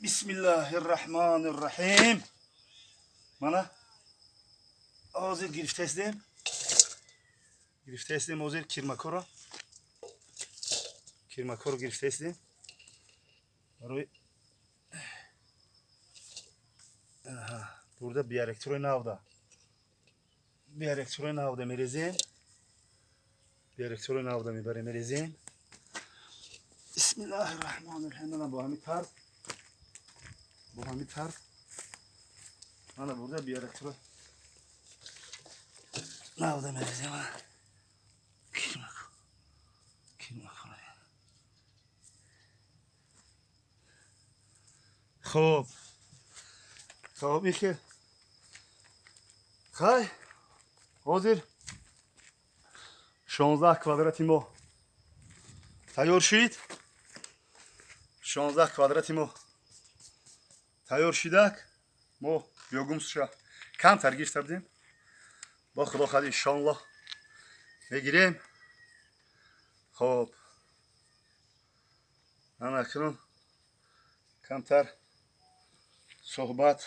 Бисмиллаҳи рраҳмани рраҳим. Мана, ҳозир гирифтаистем. Ҳозир кирмакоро гирифтаистем барои бурда биоректорои навда мерезем, биоректорои навда мебарем, мерезем. Бисмиллаҳи рраҳмани рраҳим. Мана, бо ҳамин тарз мана бурда биоректорои навда мерезем. Кирмако, кирмако. Хоб, ихе хай. Ҳозир 16 квадрати мо тайёр шид. 16 квадрати мо тайёр шидак. Мо биогумусша камтар гирифта будем, бо худо хоҳад, иншоаллоҳ, мегирем. Хоб, ана акнун камтар суҳбат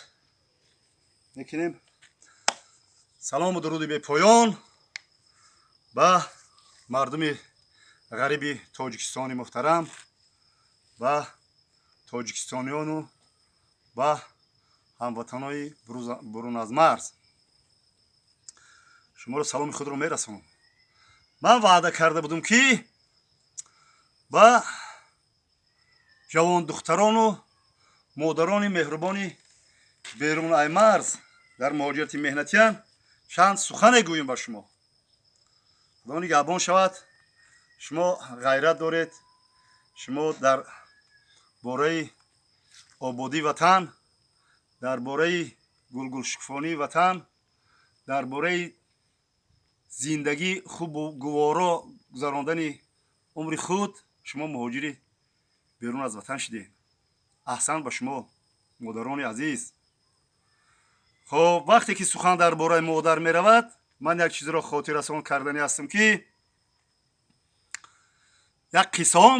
мекунем. Салому дуруди бепоён ба мардуми ғариби Тоҷикистони муҳтарам, ба тоҷикистониёну ба ҳамватанои бурун аз марз. Шуморо саломи худро мерасонам. Ман ваъда карда будам, ки ба ҷавондухтарону модарони меҳрубони берун ай марз дар муҳоҷирати меҳнатиян чанд сухане гӯем ба шумо. Худо нигаҳбон шавад. Шумо ғайрат доред, шумо дар бораи ободии ватан, дар бораи гулгулшукуфонии ватан, дар бораи зиндагии хубу гуворо гузарондани умри худ шумо муҳоҷири берун аз ватан шудед. Аҳсан ба шумо, модарони азиз. Хоб, вақте ки сухан дар бораи модар меравад, ман як чизро хотиррасон карданӣ ҳастам, ки як қиссаҳо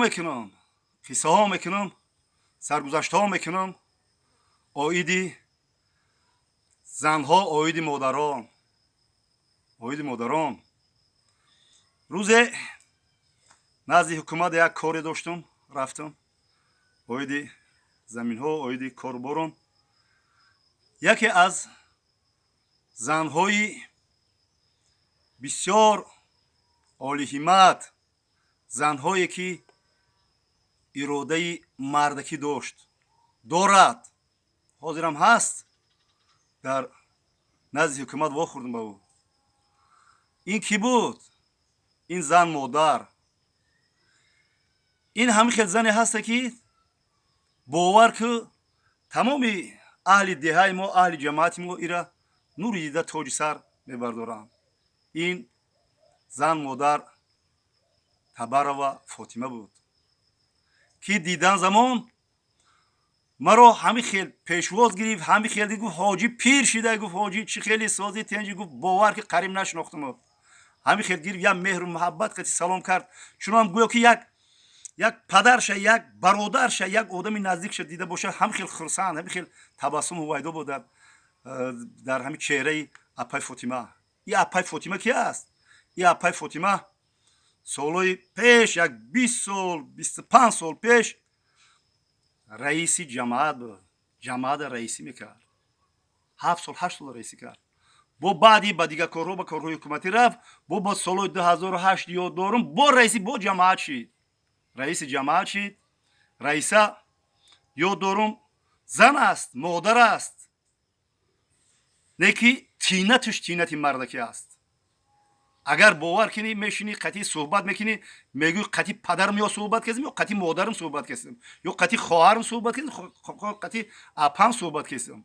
мекунам, саргузаштҳо мекунам оиди занҳо, оиди модарон. Рӯзе назди ҳукумат як коре доштум, рафтам оиди заминҳо, оиди коруборон. Яке аз занҳои бисёр олиҳимат, занҳое ки иродаи мардакӣ дошт, дорад, ҳозирам ҳаст, дар назди ҳукумат вохӯрдам ба ӯ. Ин кӣ буд? Ин зан модар. Ин ҳамин хел зане ҳаста, ки бовар ку, тамоми аҳли деҳаи мо, аҳли ҷамоати мо ира нури дида, тоҷи сар мебардоранд. Ин зан модар Табарова Фотима буд, ки дидан замон маро ҳамин хел пешвоз гирифт, ҳамин хел дид, гуфт: «Ҳоҷӣ, пир шида». Гуфт: «Ҳоҷӣ, чӣ хеле сози, тенҷи?» Гуфт: «Бовар ки, қариб нашинохтам». Ҳамин хел гирифт, як меҳру муҳаббат қати салом кард, чунон гӯё ки як падарша, як бародарша, як одами наздикша дида бошад. Ҳамин хел хурсанд, ҳамин хел табассум ҳувайдо буд дар ҳамин чеҳраи апай Фотима. И апай Фотима ки аст? И апай Фотима солҳои пеш, як 20 сол, 25 сол пеш раиси ҷамоат буд. Ҷамоата раисӣ мекард, 7 сол, 8 сол раисӣ кард. Бо баъди ба дигар корҳо, ба корҳои ҳукуматӣ рафт. Бо солҳои 2008, ёд дорум, бо раиси бо ҷамоат шид, раиси ҷамоат шид. Раиса, ёд дорум, зан аст, модар аст, не ки тинатуш тинати мардакӣ аст. Агар бовар кунӣ, мешинӣ, қатъи суҳбат мекунӣ, мегӯй: «Қатъи падарам ё суҳбат кардем, ё қатъи модарам суҳбат кардем, ё қатъи хоҳарам суҳбат кардем, қатъи апам суҳбат кардем».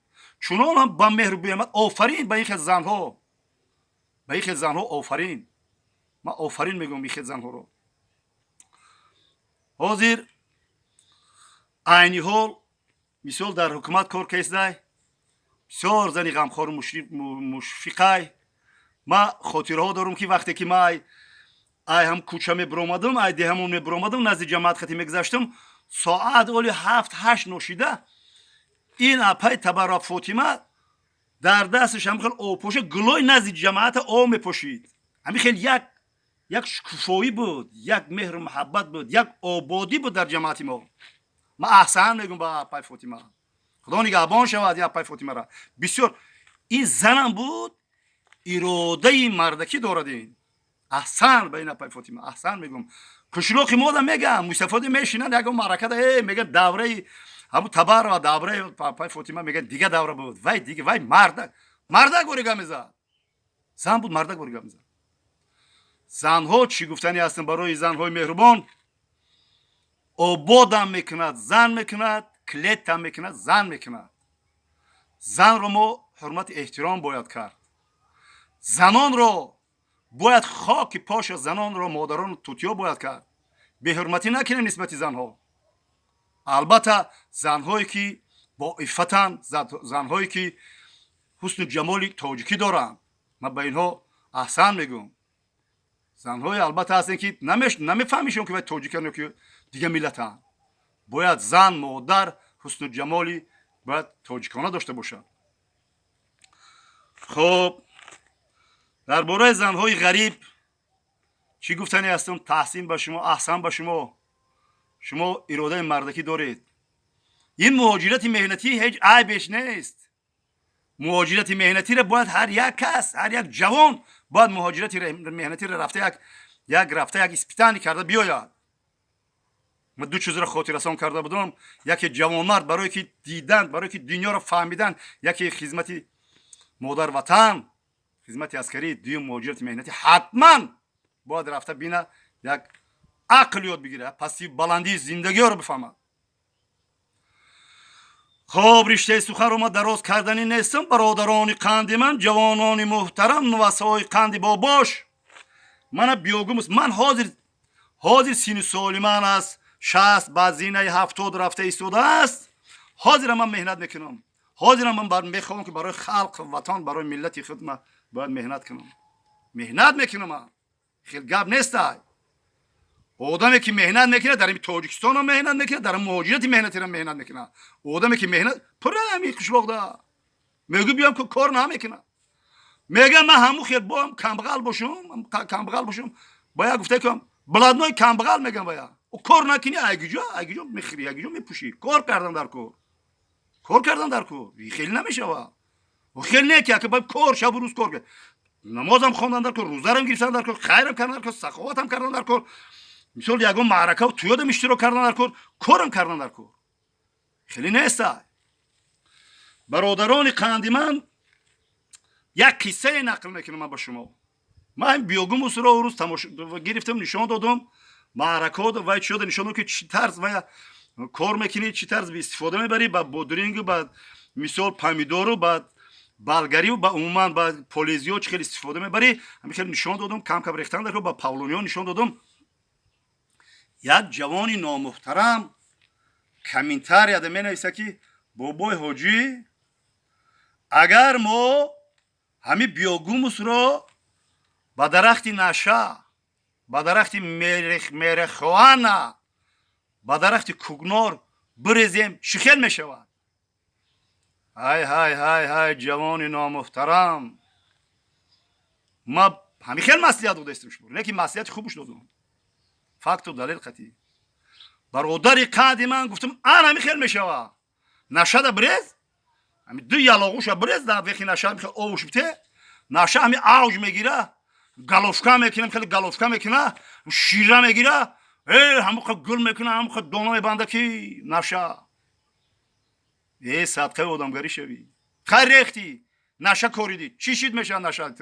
Чунон ҳам ба меҳру биамад. Офарин ба ин хел занҳо, ба ин хел занҳо офарин. Ман офарин мегӯям ин хел занҳоро. Ҳозир, айни ҳол, мисол, дар ҳукумат кор кесдай, бисёр зани ғамхору мушфиқай. Ман хотираҳо дорам, ки вақте ки ман ай ҳам кӯча мебиромадам, ай деҳамон мебиромадам, назди ҷамоат хати мегузаштам, соат оли 7-8 ношида. Ин апай Табара Фотима дар дасташ ҳам хел обпоша, гулои назди ҷамоата об мепошид. Ҳамин хел як шукуфоӣ буд, як меҳру муҳаббат буд, як ободӣ буд дар ҷамоати мо. Ман аҳсан мегӯм ба апай Фотима, Худо нигаҳбон шавад апай Фотимара. Бисёр ин занам буд, иродаи мардакӣ дорад ин. Аҳсан ба ин апай Фотима, аҳсан мегӯм. Қишлоқи мода мегам, мусафоди мешинанд ягон маъракада, э, меган, давраи ҳамун Табарова, давраи апай Фотима, меган, дига давра буд. Вай дига, вай мардак, мардак ворига мезад. Зан буд, мардак ворига мезад. Занҳо, чӣ гуфтанӣ ҳастем барои занҳои меҳрубон? Ободам мекунад, зан мекунад, клетам мекунад, зан мекунад. Занро мо ҳурмати эҳтиром бояд кард. Занонро бояд хоки поша, занонро, модарону тутиё бояд кард. Беҳурматӣ накунем нисбати занҳо. Албатта, занҳое ки бо иффатанд, занҳое ки ҳусну ҷамоли тоҷикӣ доранд, ман ба инҳо аҳсан мегӯм. Занҳое, албатта, ҳастанд, ки намефаҳмишон, ки вай тоҷикан ё ки дига миллатанд. Бояд зан, модар ҳусну ҷамоли бояд тоҷикона дошта бошад. Хуб, дар бораи занҳои ғариб чӣ гуфтанӣ ҳастам? Таҳсин ба шумо, аҳсан ба шумо. Шумо иродаи мардакӣ доред. Ин муҳоҷирати меҳнатӣ ҳеҷ айбеш нест. Муҳоҷирати меҳнатиро бояд ҳар як кас, ҳар як ҷавон бояд муҳоҷирати меҳнатиро рафта як рафта як испытание карда биёяд. Ман ду чизро хотиррасон карда будам: яке ҷавонмард барое ки дидан, барое ки дунёро фаҳмидан, яке хизмати модар ватан, хизмати аскарӣ, дуюм муҳоҷирати меҳнатӣ. Ҳатман бояд рафта бина, як ақл ёд бигира, пасти баландии зиндагиёро бифаҳмад. Хоб, риштаи суханро ма дароз карданӣ нестам. Бародарони қанди ман, ҷавонони муҳтарам, нувасаҳои қанди бобош, мана биогумус. Ман ҳозир сину соли ман аст 60, ба зинаи 70 рафта истодааст. Ҳозирам ман меҳнат мекунам. Ҳозирам ман мехоҳам, ки барои халқ, ватан, барои миллати худ ман бояд меҳнат кунам. Меҳнат мекунам ман, хел гап нестай. Одаме ки меҳнат мекунад, дар Тоҷикистонам меҳнат мекунад, дар муҳоҷирати меҳнатирам меҳнат мекунад. Одаме ки меҳнат пура ҳами қишлоқда мегӯ, биём, кор намекунад. Мегам, ман ҳаму хел боам камбағал бошум, камбағал бошум, бая гуфта кам блатной камбағал мегам. Бая кор накунӣ, айгиҷо, айгиҷо мехӯрӣ, айгиҷо мепӯшӣ? Кор кардан дар кор, кор кардан дар кор. Хеле намешава, хеле не ки кор, шабу рӯз кор, намозам хондан дар кор, рӯзарам гирифтан дар кор, хайрам кардан дар кор, саховатам кардан дар кор, мисол, ягон маъракаву туёдам иштирок кардан дар кор, корам кардан дар кор. Хеле неста. Бародарони қанди ман, як қиссае нақл мекунам ман ба шумо. Ман биогумусро рӯз гирифтам, нишон додам, маъракао вай чиёда нишон додам, ки чӣ тарз вай кор мекунӣ, чӣ тарз истифода мебарӣ ба бодрингу, ба мисол, помидору, ба болгариву, ба умуман ба полезиё чӣ хел истифода мебарӣ. Ҳамин хел нишон додам, кам кам рехтан дар, ба павлониё нишон додам. Як ҷавони номуҳтарам комментарияда менависа, ки бобои ҳоҷӣ, агар мо ҳамин биогумусро ба дарахти наша, ба дарахти марихуана, ба дарахти кукнор бирезем, чӣ хел мешавад? Ҳай, ҳай, ҳай, ҳай, ҷавони номуҳтарам, ма ҳамин хел маслиҳат додаистам шумо, лекин маслиҳати хубш додам, факту далел қатӣ. Бародари қади ман, гуфтам, ан ҳамин хел мешава: нашада бирез, ҳами ду ялоғуша бирез дар вехи наша, хел овуш бите, наша ҳами авҷ мегира, головка мекунам, хеле головка мекуна, шира мегира, э, ҳамоқа гул мекуна, ҳамоқа дона мебанда, ки наша, э, садқаи одамгарӣ шавӣ. Хай, рехтӣ, наша коридӣ, чӣ шид мешавад наша?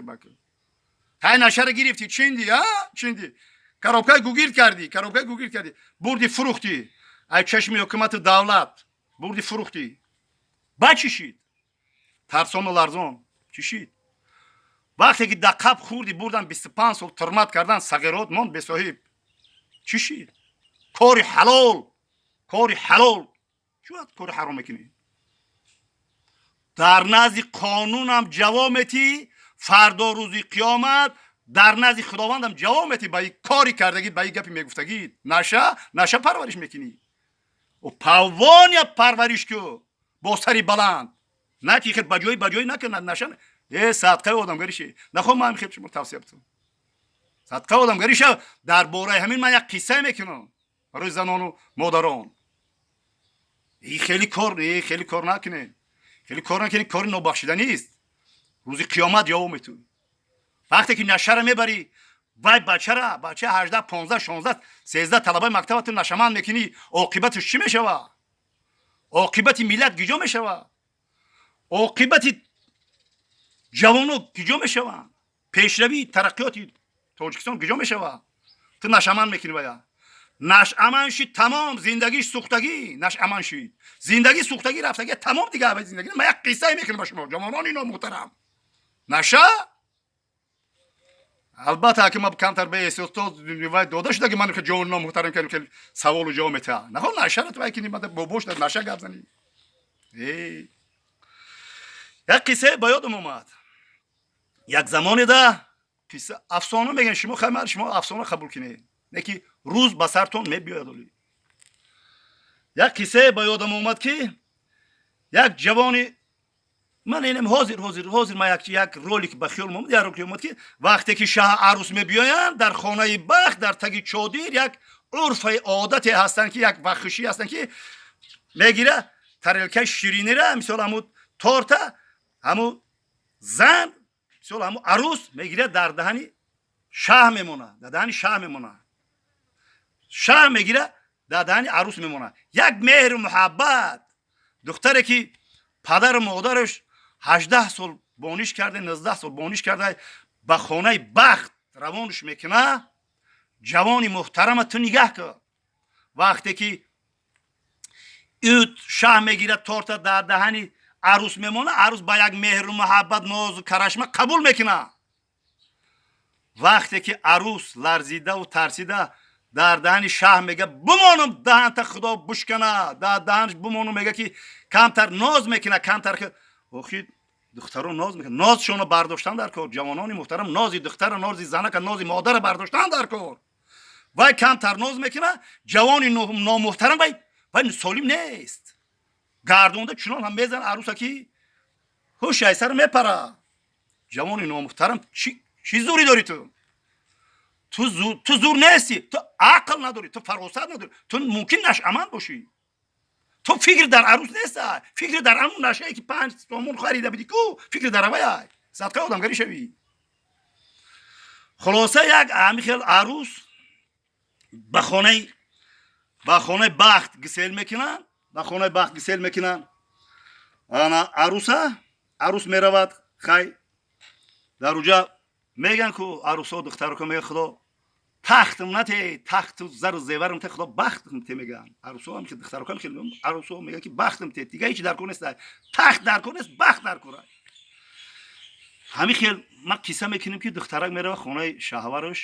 Хай, нашара гирифтӣ, чинди, а чинди, коробкаи гугирд кардӣ, коробкаи гугирд кардӣ, бурди, фурӯхтӣ, ай чашми ҳукумату давлат бурди, фурӯхтӣ, ба чӣ шид? Тарсону ларзон чӣ шид? Вақте ки дар қаб хӯрди, бурдан, 25 сол турмат кардан, сағирот монд бесоҳиб, чӣ шид? Кори ҳалол, кори ҳалол чӯ кори ҳаром мекунӣ? Дар назди қонунам ҷавоб метӣ, фардо рӯзи қиёмат дар назди Худовандам ҷавоб метӣ ба кори кардагӣ, ба и гапи мегуфтагӣ. Наша, наша парвариш мекунӣ, павония парвариш ку. Бо сари баланд на ки хел ба ҷои ба ҷои накунад наша. Э, садқаи одамгарӣ ши нахо, ман хел шумо тавсия битам, садқаи одамгарӣ ша. Дар бораи ҳамин ман як қиссае мекунам барои занону модарон. И хеле кор, и хеле кор накунед, хеле кор накунед, кори нобахшиданист. Рӯзи қиёмат ҷавоб метӯ. Вақте ки нашара мебарӣ, вай бачара, бача 18, 15, 16, 13, талабаи мактаба ту нашаманд мекунӣ, оқибаташ чӣ мешавад? Оқибати миллат гиҷо мешавад? Оқибати ҷавоно гиҷо мешаванд? Пешравии тараққиёти Тоҷикистон гиҷо мешавад? Ту нашаманд мекунӣ, вая нашъаман шид, тамом, зиндагиш сӯхтагӣ. Нашъаман шид, зиндагӣ сӯхтагӣ, рафтагӣ, тамом, дига зиндагӣ. Ман як қиссае мекунам ба шумо, ҷавонони номуҳтарам. Наша, албатта, аки ма камтар беэҳсосто вай дода шуда, ки ман ҷавони номуҳтарам кардем, саволу ҷавоб метаҳ. Нахо, нашара ту ки бобош наша гап занӣ. Як қиссае ба ёдам омад як замоне да, қисса, афсона мегӯян. Шумо хай, шумо афсона қабул кунед, не ки рӯз ба сартон мебиёяд. Оли як қиссае ба ёдам омад, ки як ҷавони ман инам ҳозир ман як ролик ба хиёл омад, як ролик омад, ки вақте ки шаҳ арӯс мебиёянд, дар хонаи бахт, дар таги чодир як урфаи одате ҳастанд, ки як вахшӣ ҳастанд, ки мегира тарелкаи ширинира, мисол, ҳамун торта, ҳамун зан, мисол, ҳамун арӯс мегирад, дар даҳани шаҳ мемонад, дар даҳани шаҳ мемонад, шаҳ мегира, дар даҳани арӯс мемонад. Як меҳру муҳаббат. Духтаре ки падару модараш 18 сол бониш карда, 19 сол бониш карда, ба хонаи бахт равонш мекуна. Ҷавони муҳтарама, ту нигаҳ кун, вақте ки ӯ шаҳ мегирад, торта дар даҳани арӯс мемонад, арӯс ба як меҳру муҳаббат, нозу карашма қабул мекунад. Вақте ки арӯс ларзидаву тарсида дар даҳани шаҳ мега: «Бимонам, даҳанта худо бушкана, дар даҳанаш бимонам», мега, ки камтар ноз мекунад, камтар. Охи, духтаро ноз мекунад, нозшонро бардоштан дар кор. Ҷавонони муҳтарам, нози духтара, нози занака, нози модара бардоштан дар кор. Вай камтар ноз мекунад, ҷавони номуҳтарам, вай солим нест, гардонда чунон ҳам мезан арӯса, ки ҳуш айсар мепара. Ҷавони номуҳтарам, чӣ зӯрӣ дорӣ ту? Ту зур нестӣ, ту ақл надорӣ, ту фаросат надорӣ, ту мумкин нашъаманд бошӣ. Ту фикр дар арӯс неста, фикр дар ҳамун нашае, ки 5 сомон харида будӣ ку, фикр дар авая. Садқа одамгарӣ шавӣ. Хулоса, як ҳами хел арӯс ба хонаи бахт гисел мекунанд, ба хонаи бахт гисел мекунанд. Ана арӯса, арӯс меравад. Хай, дар уҷа меган ку арӯсо, духтарока мега: «Худо тахтам нате, тахту зару зеварам те, худо бахтам те», меган арӯсо. Ҳам духтарока, арӯсо меган, ки бахтам те, дига ҳеч дар кор нест, тахт дар кор нест, бахт дар кор. Ҳамин хел ман қисса мекунем, ки духтарак мерава хонаи шаҳвараш.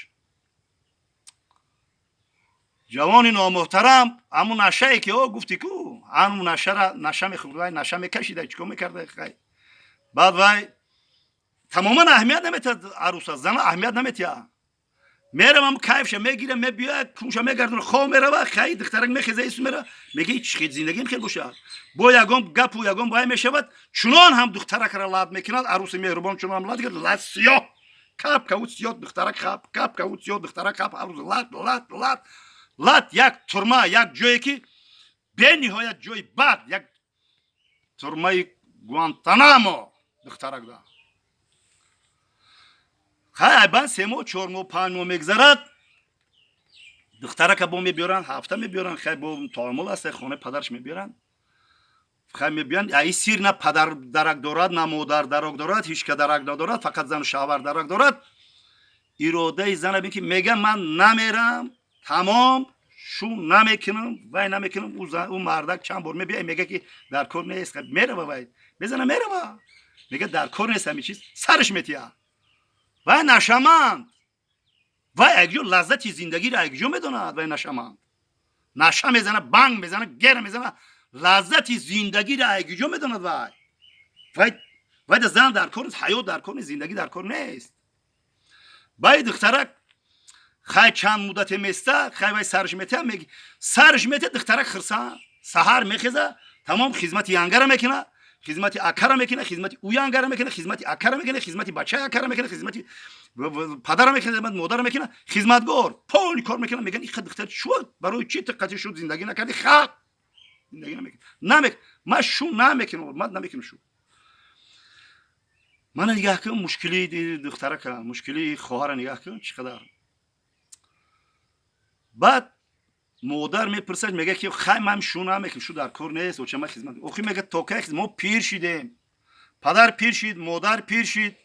Ҷавони номуҳтарам, ҳамун нашае, ки о гуфтӣ ку, ҳамун нашара наша мехӯрда, наша мекашида, чикор мекарда. Хай, баъд вай тамоман аҳамият наметиҳад арӯса, зана аҳамият наметиҳад. Меравам, кайфша мегирам, мебиёяд, кунша мегардона, хоб мерава. Хай, духтарак мехеза, ису мера, мега: «Чӣ хел зиндагиам хел бошад?» Бо ягон гапу ягон вай мешавад, чунон ҳам духтаракра лат мекунад арӯси меҳрубон, чунон ҳам лат, лат сиёҳ, кап кавуд сиёҳ, духтарак хап, кап кавуд сиёҳ, духтарак хап. Ҳар рӯз лат, лат, лат, лат. Як турма, як ҷое, ки бениҳоят ҷои бад, як турмаи Гуантанамо духтарак да. Хай, айбан 3 моҳ, 4 моҳ, 5 моҳ мегзарад, духтарака бо мебиёранд, ҳафта мебиёранд. Хай, бо таомул аст, хонаи падараш мебиёранд. Хай, мебиёянд, аи сир на падар дарак дорад, на модар дарак дорад, ҳичка дарак надорад, фақат зану шавҳар дарак дорад. Иродаи зана бин, ки мега: «Ман намерам, тамом, шу намекунам, вай намекунам». Ӯ мардак чанд бор мебиёя, мега, ки дар кор нест, мерава, вай мезана, мерава, мега: «Дар кор нест ҳамин чиз», сараш метиҳад. Вай нашаманд, вай якҷо лаззати зиндагиро якҷо медонад. Вай нашаманд, наша мезана, банг мезана, гера мезана, лаззати зиндагиро якҷо медонад. Вай да зан дар кор нест, ҳаёт дар кор нест, зиндагӣ дар кор нест. Баи духтарак, хай, чанд муддате места. Хай, вай сараш метиҳад, сараш метиҳад, духтарак хирсан, саҳар мехеза. Тамом хизмати янгара мекуна, хизмати акара мекуна, хизмати ӯ янгара мекуна, хизмати акара мекуна, хизмати бачаи акара мекуна, хизмати падара мекуна, хизмати модара мекуна, хизматгор полный кор мекуна. Меган, и духтар шуд, барои чи ту қати шуд зиндагӣ накардӣ? Хақ зиндагӣ намекунӣ, намек ман шу намекунам, ман намекунам шу. Мана нигаҳ кун, мушкилии духтарака, мушкилии хоҳара нигаҳ кун, чӣ қадар. Баъд модар мепурсад, мега ки хай, ман шу намекунам, шу дар кор нест, оча, ман хизмат. Охи, мега, то кай? Мо пир шидем, падар пир шид, модар пир шид,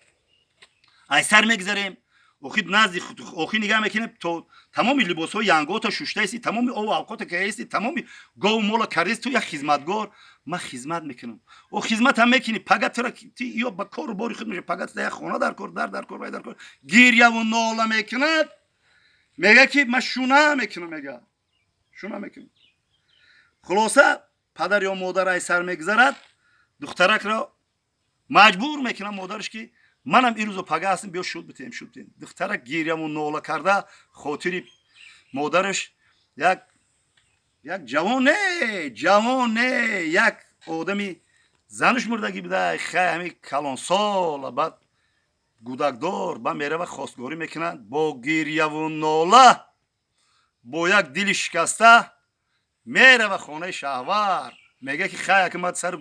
ай сар мегзарем. Охи, назди охи нигаҳ мекунем, то тамоми либосҳои янгота шуштаисти, тамоми ову авқота каисти, тамоми гову мола кардест, ту як хизматгор. Ман хизмат мекунам. О, хизмат ҳам мекунӣ, пага тура ти ё ба кору бори худ меша, пага як хона дар кор, дар кор, вай дар кор. Гиряву нола мекунад, мега ки ман шу намекунам, мега, шу намекунам. Хулоса, падар ё модар ай сар мегзарад, духтаракро маҷбур мекунам модараш ки манам ирӯзу пага ҳастем, биё шуд битем, шуд битем. Духтарак гиряву нола карда, хотири модараш, як ҷавон не, ҷавон не, як одами занаш мурдагӣ буда, хай, ҳами калонсол, баъд гудакдор, ба мерава, хостгорӣ мекунад. Бо гиряву нола, бо як дили шикаста мерава хонаи шаҳвар. Мега ки хай, ака, ман сар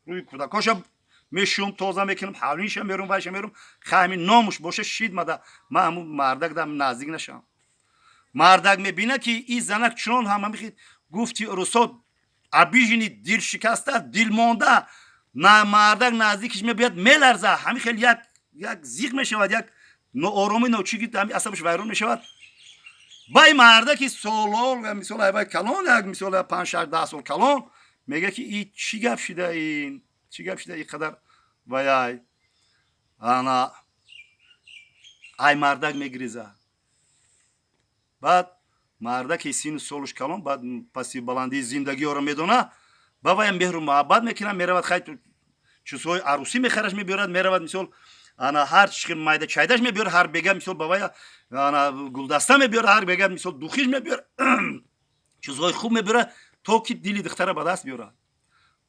рӯи кӯдакоша мешум, тоза мекунам, ҳавлиша мерум, вайша мерум, хай, ҳамин номуш боша шид мада, ман ҳамун мардак дам наздик нашам. Мардак мебина ки и занак чунон ҳам ҳамихи гуфти русод обиженный, дилшикаста, дилмонда. На, мардак наздикиш мебиёд, меларза, ҳамин хел як зиқ мешавад, як нооромӣ, ночиги, ҳами асабаш вайрон мешавад. Бай мардаки солол, мисол, айвай калон, як мисол, 5, 6, 10 сол калон, мега ки и чӣ гап шида, ин чӣ гап шида, и қадар ваяй? Ана ай мардак мегириза. Баъд мардаки сину солуш калон, баъд паси баландии зиндагиҳоро медона, ба ваям меҳру муҳаббат мекунад, меравад, хай, чизҳои арӯсӣ мехараш, мебиёрад, меравад, мисол, ана ҳар чи майда чайдаш мебиёрад, ҳар бега, мисол, ба вая ана гулдаста мебиёрад, ҳар бега, мисол, духиш мебиёрад, чизҳои хуб мебиёрад, то ки дили духтара ба даст биёрад.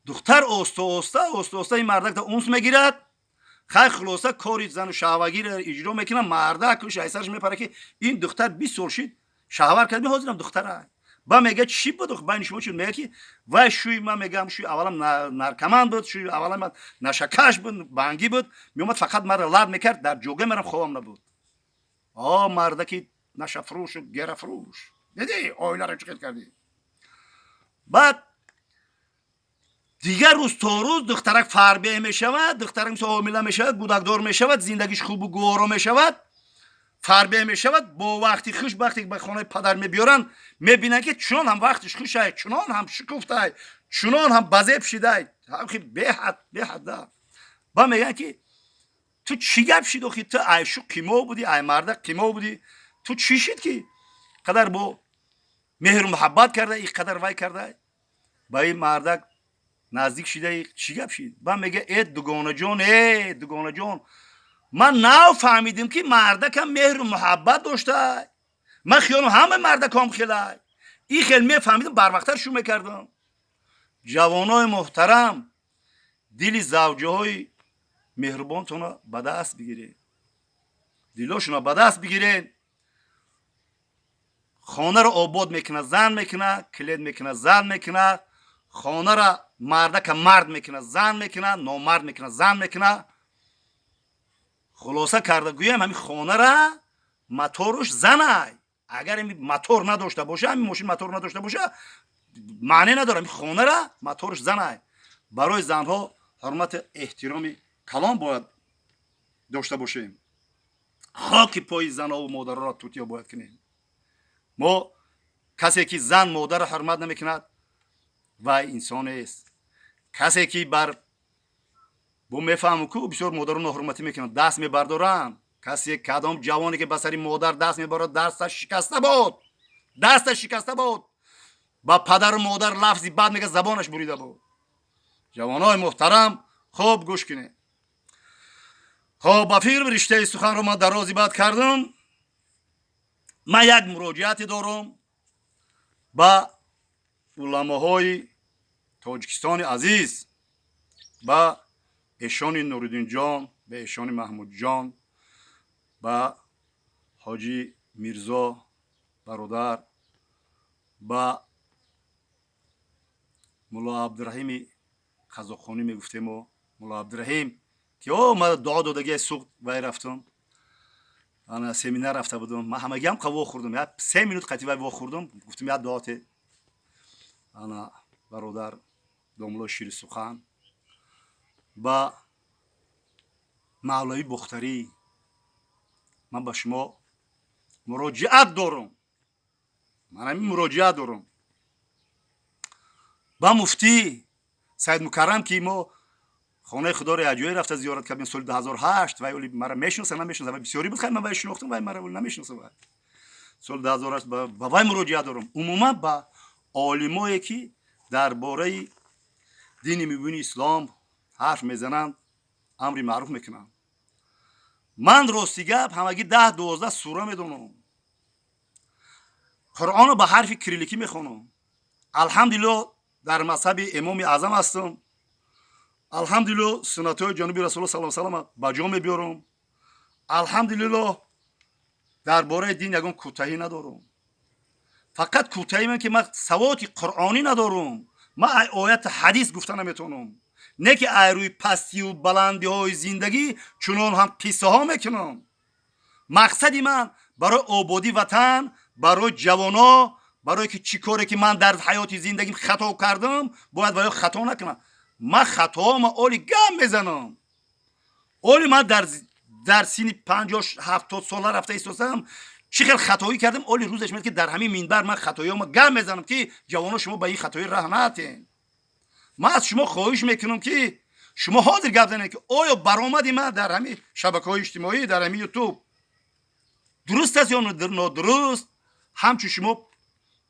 Духтар оста оста, оста оста ин мардакта унс мегирад. Хай, хулоса, кори зану шаҳвагиро иҷро мекунад. Мардак айсараш мепара ки ин духтар 20 сол шид шаҳвар кард, ҳозирам духтара. Ба мега, чӣ буд байни шумо? Чӣ мега ки вай шӯи ман, мегам, шӯи аввалам наркоман буд, шӯи аввалам нашакаш буд, бангӣ буд, меомад, фақат маро лад мекард, дар ҷога марам хобам набуд. О, мардаки нашафурӯшу герафурӯш, дидӣ, оиларо чӣ хел кардӣ? Баъд дигар рӯз то рӯз духтарак фарбеҳ мешавад, духтарак, мисол, ҳомила мешавад, гудакдор мешавад, зиндагиш хубу гуворо мешавад, фарбеҳ мешавад. Бо вақти хуш, вақте ба хонаи падар мебиёранд, мебинанд ки чунон ҳам вақтиш хушай, чунон ҳам шукуфтай, чунон ҳам базеб шидай, беҳад, беҳад. Ба мегӯянд ки ту чӣ гап шид охи? Ту айшу қимо будӣ, ай мардак қимо будӣ, ту чӣ шид ки қадар бо меҳру муҳаббат карда, и қадар вай карда, ба ин мардак наздик шидаи, чӣ гап шид? Ба мега: «Э, дугонаҷон, э, дугонаҷон, ман нав фаҳмидим ки мардакам меҳру муҳаббат доштай. Ман хиёлам ҳама мардаком хелай. И хел мефаҳмидим, барвақттар шу мекардам». Ҷавонои муҳтарам, дили завҷаҳои меҳрубонтонро ба даст бигиред, дилошонро ба даст бигиред. Хонаро обод мекунад зан мекунад, клет мекунад зан мекунад, хонаро мардака мард мекунад зан мекунад, номард мекунад зан мекунад. Хулоса карда гӯям, ҳамин хонара моторуш занай. Агар ами мотор надошта боша, ҳамин мошин мотор надошта боша, маъне надорад. Ҳамин хонара моторуш занай. Барои занҳо ҳурмати эҳтироми калон бояд дошта бошем. Хоки пои занову модароро тутиё бояд кунем мо. Касе ки зан модарро ҳурмат намекунад, вай инсонест. Касе ки бар бо мефаҳму ку бисёр модаро ноҳурматӣ мекунанд, даст мебардоранд. Касе, кадом ҷавоне ки ба сари модар даст мебарад, дасташ шикаста буд, дасташ шикаста буд. Ба падару модар лафзи бад мега, забонаш бурида буд. Ҷавонои муҳтарам, хуб гӯш кунед. Хоб, ба фикр, риштаи суханро ман дарози бад кардам. Ман як муроҷиате дорам ба уламоҳои. Тоҷикистони азиз, ба эшони Нуриддинҷон, ба эшони Маҳмудҷон, ба ҳоҷӣ Мирзо бародар, ба мулло Абдураҳими қазоқхонӣ мегуфтемо, мулло Абдураҳим, ки о ма дуо додагия Суғд вай рафтум, ана семинар рафта будум, ман ҳамагиам қа вохӯрдум, як 3 минут қати вай вохӯрдум, гуфтум, як дуоте. Ана бародар домулло Шири Сухан, ба мавлавӣ Бохтарӣ, ман ба шумо муроҷиат дорум, ман ҳамин муроҷиат дорум. Ба муфтӣ Саидмукаррам, ки мо хонаи худоро якҷоя рафта зиёрат кардем соли 2008, вай оли мара мешиноса, намешиноса, вай бисёрӣ буд, хай ман вай шинохтам, вай мара намешиноса. Вай соли 2008, ба вай муроҷиат дорум. Умуман ба олимое, ки дар бораи дини мубини ислом ҳарф мезананд, амри маъруф мекунанд. Ман, рости гап, ҳамагӣ 10-12 сура медонам, Қуръонро ба ҳарфи кирилликӣ мехонам. Алҳамдулилло, дар мазҳаби Имоми Аъзам ҳастам. Алҳамдулилло, суннатҳои ҷониби Расулулло саллаллоҳу салам ба ҷо мебиёрам. Алҳамдулилло, дар бораи дин ягон кӯтаҳӣ надорам. Фақат кӯтаҳӣ ман, ки ман саводи қуръонӣ надорам, ман ай ояту ҳадис гуфта наметавонам, не ки ай рӯи пастию баландиҳои зиндагӣ чунон ҳам қиссаҳо мекунам. Мақсади ман барои ободии ватан, барои ҷавоно, барое ки чӣ коре ки ман дар ҳаёти зиндагим хато кардам, бояд ваё хато накунам. Ман хатоама оли гам мезанам. Оли ман дар синни 50-70 сола рафта истосам, чӣ хел хатоӣ кардам, оли рӯзаш меяд, ки дар ҳамин минбар ман хатоиҳома гам мезанам, ки ҷавоно, шумо ба ин хатоӣ раҳ наатен. Ман аз шумо хоҳиш мекунам, ки шумо ҳозир гап занед, ки оё баромади ман дар ҳамин шабакаҳои иҷтимоӣ, дар ҳамин Ютуб дуруст аст ё нодуруст? Ҳамчун шумо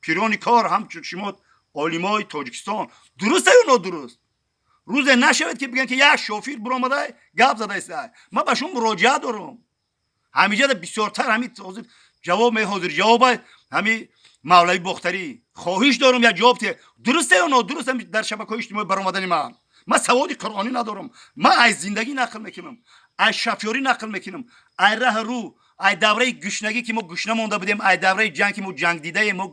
пирони кор, ҳамчун шумо олимои Тоҷикистон, дуруст аст ё нодуруст? Рӯзе нашавед, ки бигӯянд, ки як шофир биромада гап задаиста. Ман ба шумо муроҷиат дорам. Ҳамиҷада бисёртар ҳамин ҳозир ҷавоб меҳозир ҷавоба ҳами мавлави Бохтарӣ хоҳиш дорам, як ҷавоб те, дуруста ё нодуруст дар шабакаҳои иҷтимоӣ баромадани ман? Ман саводи қуръонӣ надорам, ман аз зиндагӣ нақл мекунам, аз шофёрӣ нақл мекунам, ай раҳ рӯ, ай давраи гушнагӣ, ки мо гушна монда будем, ай давраи ҷанг, ки мо ҷанг дидаем, мо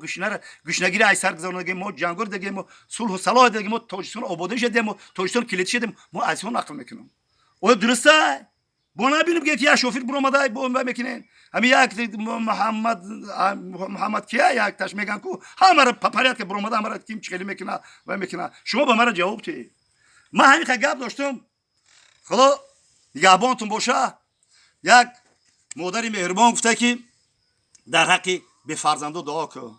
гушнагиро ай сар гузаронагем, мо ҷангор дидагем, мо сулҳу салоҳ дидагем, мо Тоҷикистон ободӣ шудем, мо Тоҷикистон килит шудем, мо аз он нақл мекунам. Оё дуруста? Бо набинем, ки як шофир биромада бо мекунен, ҳами як Муҳаммад, Муҳаммад кия, якташ меган ку, ҳамара по порядке биромада, ҳамара ким чӣ хеле мекуна, вай мекуна. Шумо ба мара ҷавоб диҳед. Ман ҳамин ха гап доштам. Худо нигаҳбонтун боша. Як модари меҳрубон гуфта, ки дар ҳаққи бефарзандо дуо кун.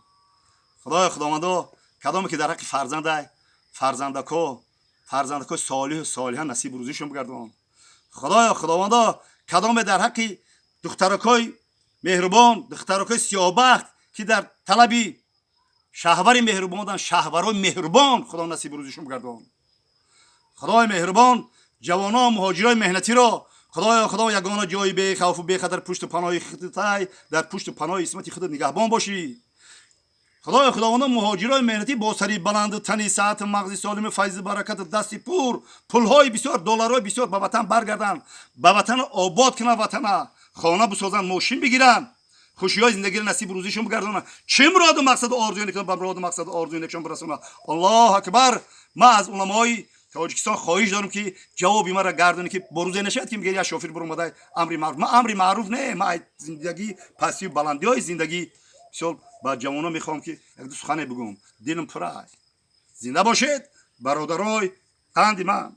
Худоё, худовандо, кадоме ки дар ҳаққи фарзандай, фарзандако, фарзандакои солиҳу солиҳа насиб рӯзишон бигардон. Худоё, худовандо, кадоме дар ҳаққи духтаракои меҳрубон, духтаракои сиёҳбахт, ки дар талаби шаҳвари меҳрубондан, шаҳварои меҳрубон худо насиб рӯзишон бигардон. Худои меҳрубон, ҷавоно, муҳоҷирои меҳнатиро, худоё, худо, ягона ҷои бехавфу бехатар пушту паноҳи худтай, дар пушту паноҳи исмати худат нигаҳбон бошӣ. Худоё, худовандо, муҳоҷирои меҳнатӣ бо сари баланду тани саҳату мағзи солими, файзи баракату дасти пур, пулҳои бисёр, долларҳои бисёр ба ватан баргарданд, ба ватана обод кунанд, ватана хона бисозанд, мошин бигиранд, хушиҳои зиндагиро насиб рӯзишон бигардонанд. Чӣ муроду мақсаду орзуе некунанд, ба муроду мақсаду орзуи некшон бирасонанд. Аллоҳу акбар! Ман аз уламои Тоҷикистон хоҳиш дорам, ки ҷавоби маро гардонӣ, ки бо рӯзе нашавад, ки мегӯяд, як шофир биромада амри маъруф. Ман амри маъруф не, ман зиндагӣ, пастию баландиҳои зиндагӣ мисол ба ҷавонон мехоҳам, ки якду сухане бигӯм. Дилам пур аст. Зинда бошед, бародарой қанди ман.